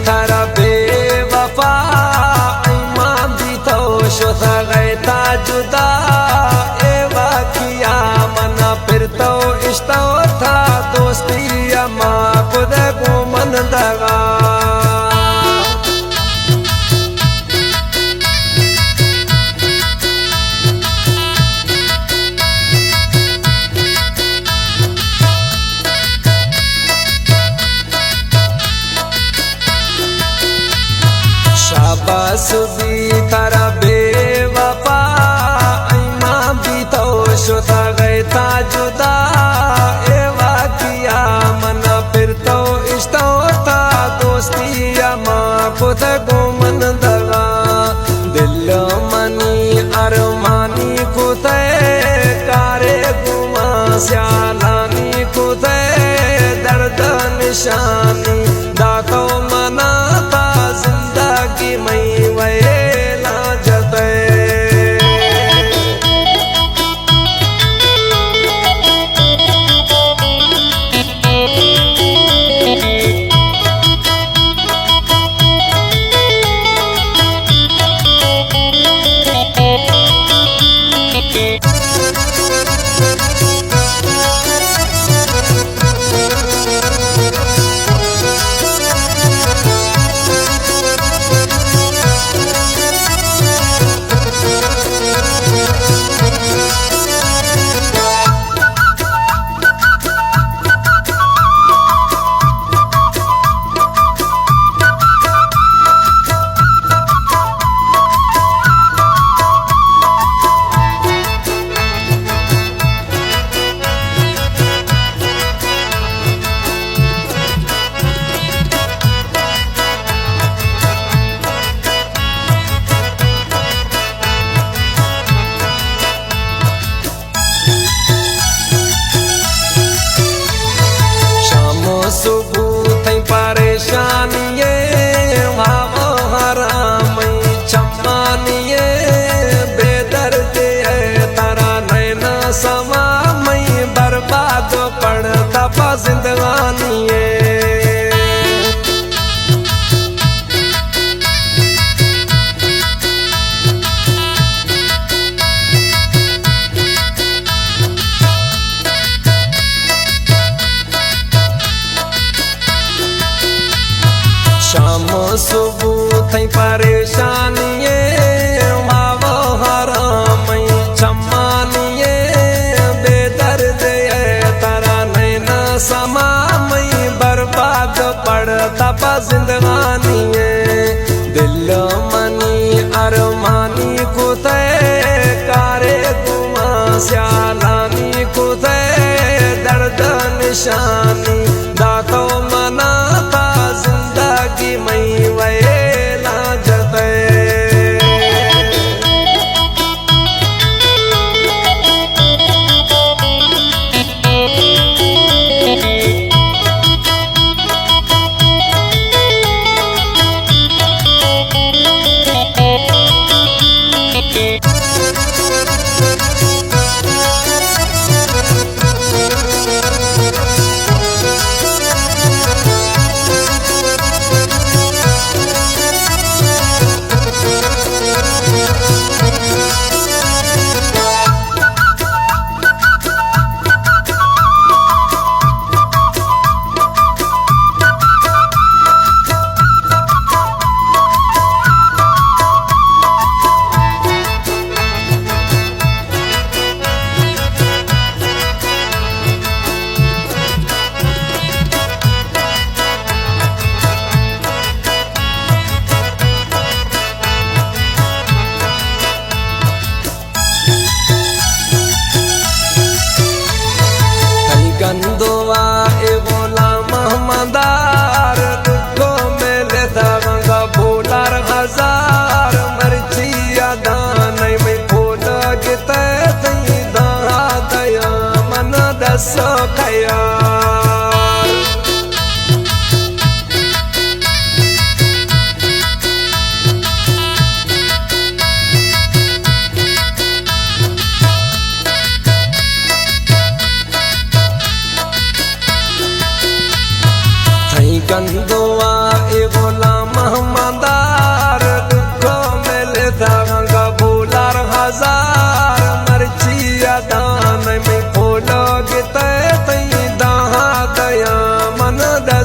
ترا بے وفا ایمان بیتو شتغیتا جدا، اے واقعہ منا پر تو اشتو تھا دوستی اما خود گو من دغا۔ شاباس بی ترا بے وفا، ایمان بی تو شتغیتا جدا، اے واقعہ منا پر تو اشتو تھا دوستی اما خود گو من دغا۔ دل منی ارمانی کتے کارے گما، سیالانی کتے درد نشانی، داتو منا تا زندگی مئی ویلا جتے۔ شام و صبح تئی پریشانی ئے، واب و حرام مئی چمانی ئے، بے درد ئے ترا نین سما مئی، برباد پڑ تپا زندگانی ئے۔ شام و صبح تئی پریشانی ئے، واب و حرام مئی چمانی ئے، بے درد ئے ترا نین سما مئی، برباد پڑ تپا زندگانی ئے۔ دل منی ارمانی کتے کارے گما، سیالانی کتے درد نشانی، داتو منا تا زندگی مئی ویلا جتے۔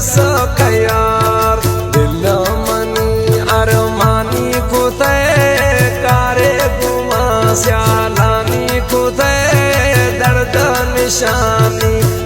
سکیار دل منی ارمانی کتئے، کارے گما سیالانی کتئے، درد نشانی